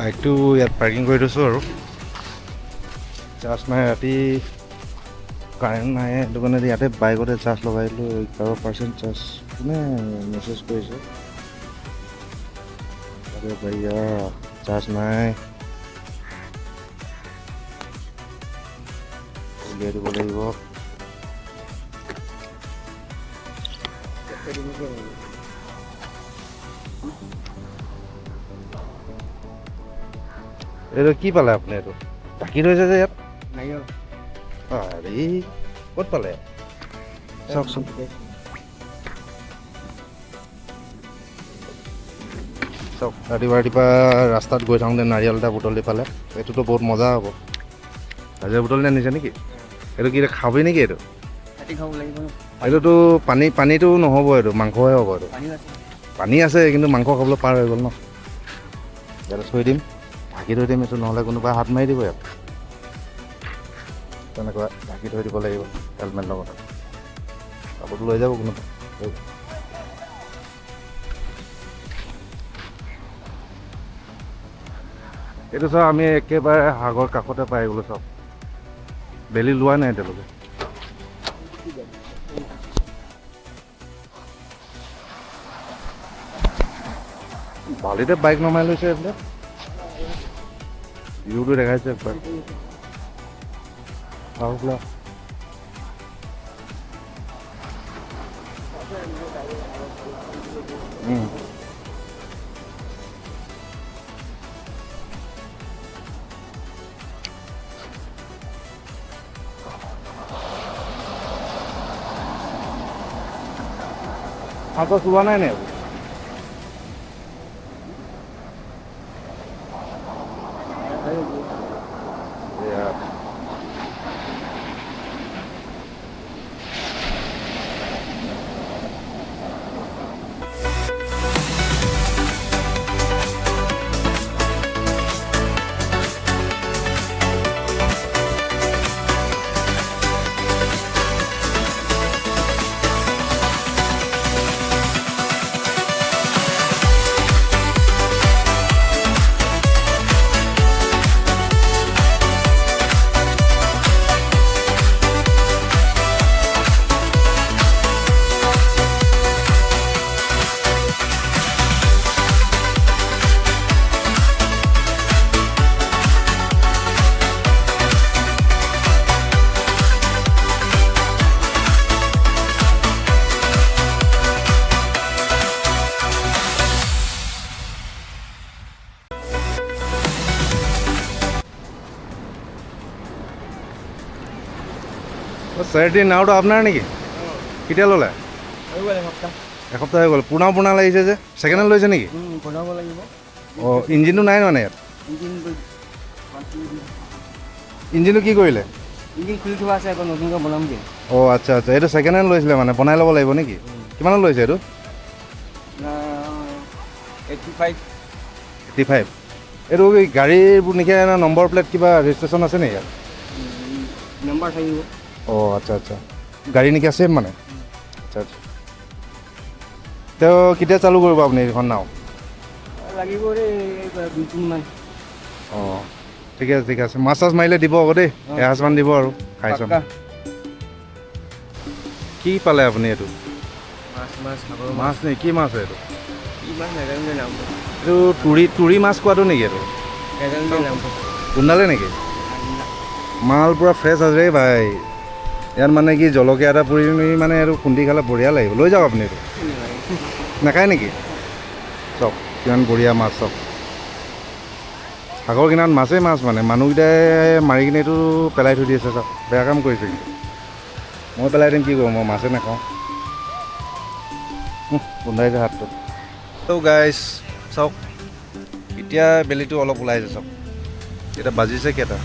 বাইকটো ইয়াত পাৰ্কিং কৰি থৈছোঁ আৰু চাৰ্জ নাই, ৰাতি কাৰেণ্ট নাই, সেইটো কাৰণে ইয়াতে বাইকতে চাৰ্জ লগাই দিলোঁ। 11% চাৰ্জ। কোনে মেছেজ কৰিছে? আৰে ভাইয়া, চাৰ্জ নাই, উলিয়াই দিব লাগিব। এইটো কি পালে আপুনি? এইটো ঢাকি থৈছে যে ইয়াত? আৰে, ক'ত পালে চাওকচোন। চাওক, ৰাতিপুৱা ৰাতিপুৱা ৰাস্তাত গৈ থাকোঁতে নাৰিকল এটা বুটলি পালে, এইটোতো বহুত মজা হ'ব। নাৰিকল বুটলি আনিছে নেকি? এইটো কি খাবি নেকি এইটো? এইটোতো পানী, পানীটো নহ'ব, এইটো মাংসহে হ'ব। এইটো পানী আছে কিন্তু মাংস খাবলৈ পাৰ হৈ গ'ল ন। ইয়াতে থৈ দিম, ঢাকি থৈ দিম এইটো, নহ'লে কোনোবাই হাত মাৰি দিব ইয়াত। তেনেকুৱা ঢাকি থৈ দিব লাগিব হেলমেট লগত, কাপোৰটো লৈ যাব কোনোবা। এইটো চাওক, আমি একেবাৰে সাগৰ কাষতে পাই গ'লোঁ। চাওক, বেলি লোৱা নাই এতিয়ালৈকে। বালিতে বাইক নমাই লৈছে এইবিলাক। ভিউটো দেখাইছে একবাৰ, চাওক বোলা। মাছ চাছ ওলোৱা নাই নে? এয়া চেৰেটি নাওটো আপোনাৰ নেকি? কেতিয়া ল'লে? এসপ্তাহ হৈ গ'ল। পুৰণা পুৰণা লাগিছে যে, ছেকেণ্ড হেণ্ড লৈছে নেকি? বনাব লাগিব। অঁ, ইঞ্জিনটো নাই মানে ইয়াত? ইঞ্জিনটো কি কৰিলে? ইঞ্জিন খুলি থোৱা আছে, আকৌ নতুনকৈ বনামগৈ। অঁ, আচ্ছা আচ্ছা, এইটো ছেকেণ্ড হেণ্ড লৈছিলে মানে, বনাই ল'ব লাগিব নেকি? কিমানত লৈছে এইটো? 85। 85। এইটো কি গাড়ীৰ নেকি? নম্বৰ প্লেট কিবা ৰেজিষ্ট্ৰেশ্যন আছে নেকি ইয়াত? নম্বৰ থাকিব। অঁ, আচ্ছা আচ্ছা, গাড়ী নেকি ছেম মানে। আচ্ছা আচ্ছা, তেওঁ কেতিয়া চালু কৰিব আপুনি এইখন নাও? লাগিব দেই 2 দিনমান। অঁ, ঠিকে আছে, ঠিকে আছে। মাছ চাছ মাৰিলে দিব আকৌ দেই, এসাঁজমান দিব আৰু খাই চাম। কি পালে আপুনি এইটো? মাছ, মাছ। মাছ নে কি মাছ এইটো? কি মাছ নাজানো দেই নামটো। এইটো তুৰি, তুৰি মাছ খোৱাটো নেকি এইটো? নাজানো দেই নামটো। গোন্ধালে নেকি? মাল পূৰা ফ্ৰেছ আছে দেই ভাই। ইয়াত মানে কি জলকীয়া এটা পুৰি মানে এইটো খুন্দি খালে বঢ়িয়া লাগিব। লৈ যাওক আপুনি এইটো। নাখায় নেকি? চাওক, কিমান বঢ়িয়া মাছ চাওক। সাগৰ কিনাৰত মাছেই মাছ, মানে মানুহকেইটাই মাৰি কিনে এইটো পেলাই থৈ দি আছে। চাওক, বেয়া কাম কৰিছে কিন্তু। মই পেলাই দিম, কি কৰোঁ, মই মাছেই নাখাওঁ। গোন্ধাইছে হাতটো। ত' গাইজ চাওক, এতিয়া বেলিটো অলপ ওলাইছে। চাওক, এতিয়া বাজিছে কেইটা?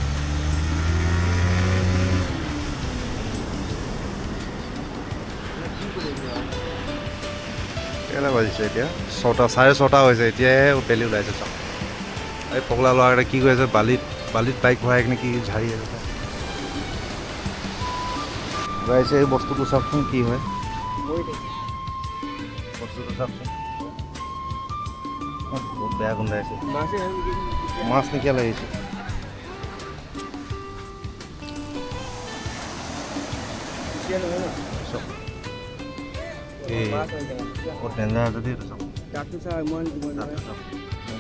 কেইটা বাজিছে এতিয়া? 6টা, 6:30 হৈছে। এতিয়াহে বেলি ওলাইছে। চাওক, এই পগলা ল'ৰাকেইটা কি কৰি আছে, বালিত বালিত বাইক ভৰাই কিনে কি ঝাৰি আছে। গাইছে, এই বস্তুটো চাওকচোন কি হয় বস্তুটো, চাওকচোন। বহুত বেয়া গোন্ধাইছে, মাছ নেকিয়া লাগিছে। বহুত ডেঞ্জাৰ আছে দেই এইটো চাওক।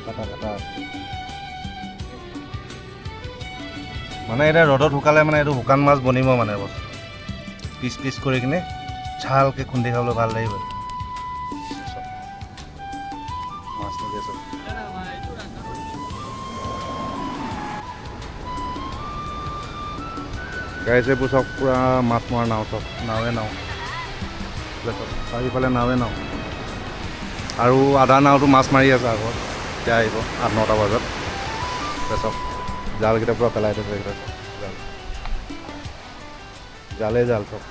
কাটা কাটা মানে এতিয়া ৰ'দত শুকালে মানে এইটো শুকান মাছ বনিব, মানে বস্তু পিচ পিচ কৰি কিনে ছালকৈ খুন্দি খাবলৈ ভাল লাগিব। মাছ নেকি চব গাইছে, এইবোৰ চব পূৰা মাছ মৰা নাও, চব নাৱে নাও, চব চাৰিওফালে নাৱে নাও। আৰু আধা নাওটো মাছ মাৰি আছে আগত, এতিয়া আহিব 8-9টা বজাত। চব জালকেইটা পূৰা পেলাই থৈছে, এইকেইটা জাল, জালেই জাল চব।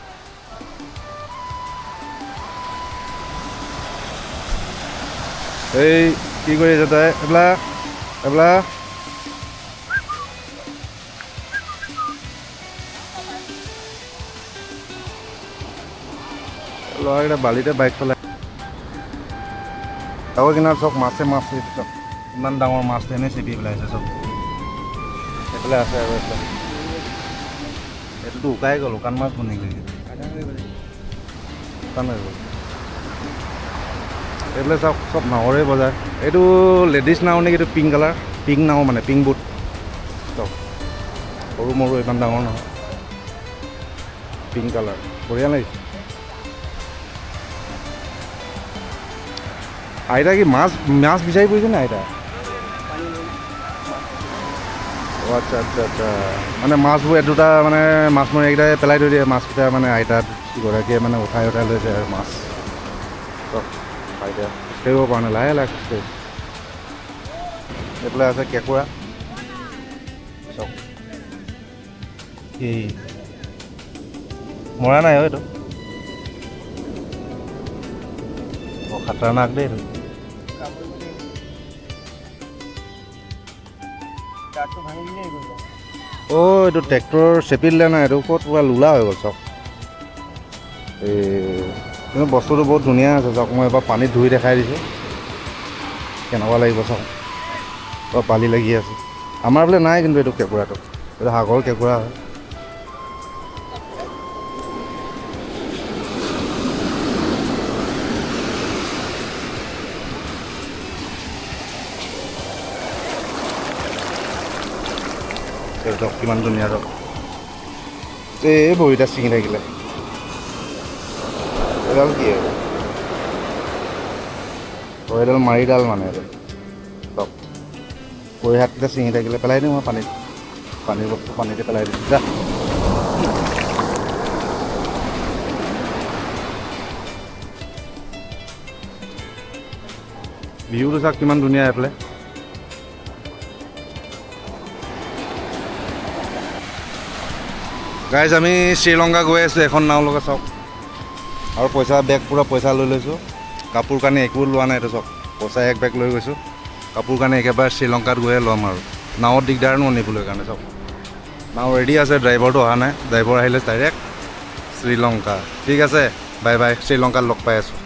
এই কি কৰি আছে তই? এইবিলাক এইবিলাক ল'ৰাকেইটা বালিতে বাইক চলাই। সাগৰ কিনাৰত চব মাছে মাছ, চব ইমান ডাঙৰ মাছ এনেই চেপি পেলাইছে চব। এইফালে আছে আৰু এইফালে এইটোতো শুকাই গ'ল, শুকান মাছ বনি গ'ল, শুকান হৈ গ'ল। এইফালে চাওক চব নাৱৰে বজাৰ। এইটো লেডিজ নাও নেকি? এইটো পিংক কালাৰ, পিংক নাও মানে পিংক বুট। চাওক সৰু মৰু, ইমান ডাঙৰ নহয়, পিংক কালাৰ, বঢ়িয়া লাগিছে। আইতা কি মাছ মাছ বিচাৰি ফুৰিছে নে আইতা? অঁ আচ্ছা আচ্ছা আচ্ছা, মানে মাছবোৰ দুটা মানে মাছমৰীয়াকেইটাই পেলাই থৈ দিয়ে মাছকেইটা, মানে আইতা গৰাকীয়ে মানে উঠাই উঠাই লৈ যায় আৰু মাছ। চব আইতা খোজকাঢ়িব পৰা নাই, লাহে লাহে খোজকাঢ়ি। এইফালে আছে কেঁকুৰা চব, এই মৰা নাই এইটো, বৰ খাতাৰনাক দেই এইটো। অ' এইটো ট্ৰেক্টৰ চেপি দিলে নাই, এইটো ক'ত পূৰা লোলা হৈ গ'ল চব। এই কিন্তু বস্তুটো বহুত ধুনীয়া আছে চাওক, মই এবাৰ পানীত ধুই দেখাই দিছোঁ কেনেকুৱা লাগিব চাওক। অলপ বালি লাগি আছে আমাৰ বোলে নাই, কিন্তু এইটো কেঁকুৰাটো, এইটো সাগৰ কেঁকুৰা হয়। চাওক কিমান ধুনীয়া চাওক, এই ভৰিটা ছিঙি থাকিলে এইডাল কি আৰু, এইডাল মাৰিডাল মানে এইটো চাওক, ভৰি হাতকেইটা ছিঙি থাকিলে পেলাই দিওঁ মই পানীত, পানীৰ বস্তু পানীতে পেলাই দিওঁ। যা ভিউটো চাওক কিমান ধুনীয়া এইফালে। গাইজ আমি শ্ৰীলংকা গৈ আছোঁ এখন নাও লগত চাওক, আৰু পইচা বেগ পূৰা পইচা লৈ লৈছোঁ, কাপোৰ কানি একো লোৱা নাই, এইটো চাওক পইচা এক বেগ লৈ গৈছোঁ, কাপোৰ কানি একেবাৰে শ্ৰীলংকাত গৈয়ে ল'ম আৰু নাৱত দিগদাৰ ন নিবলৈ কাৰণে। চাওক নাও ৰেডি আছে, ড্ৰাইভাৰটো অহা নাই, ড্ৰাইভাৰ আহিলে ডাইৰেক্ট শ্ৰীলংকা। ঠিক আছে, বাই বাই, শ্ৰীলংকাত লগ পাই আছোঁ।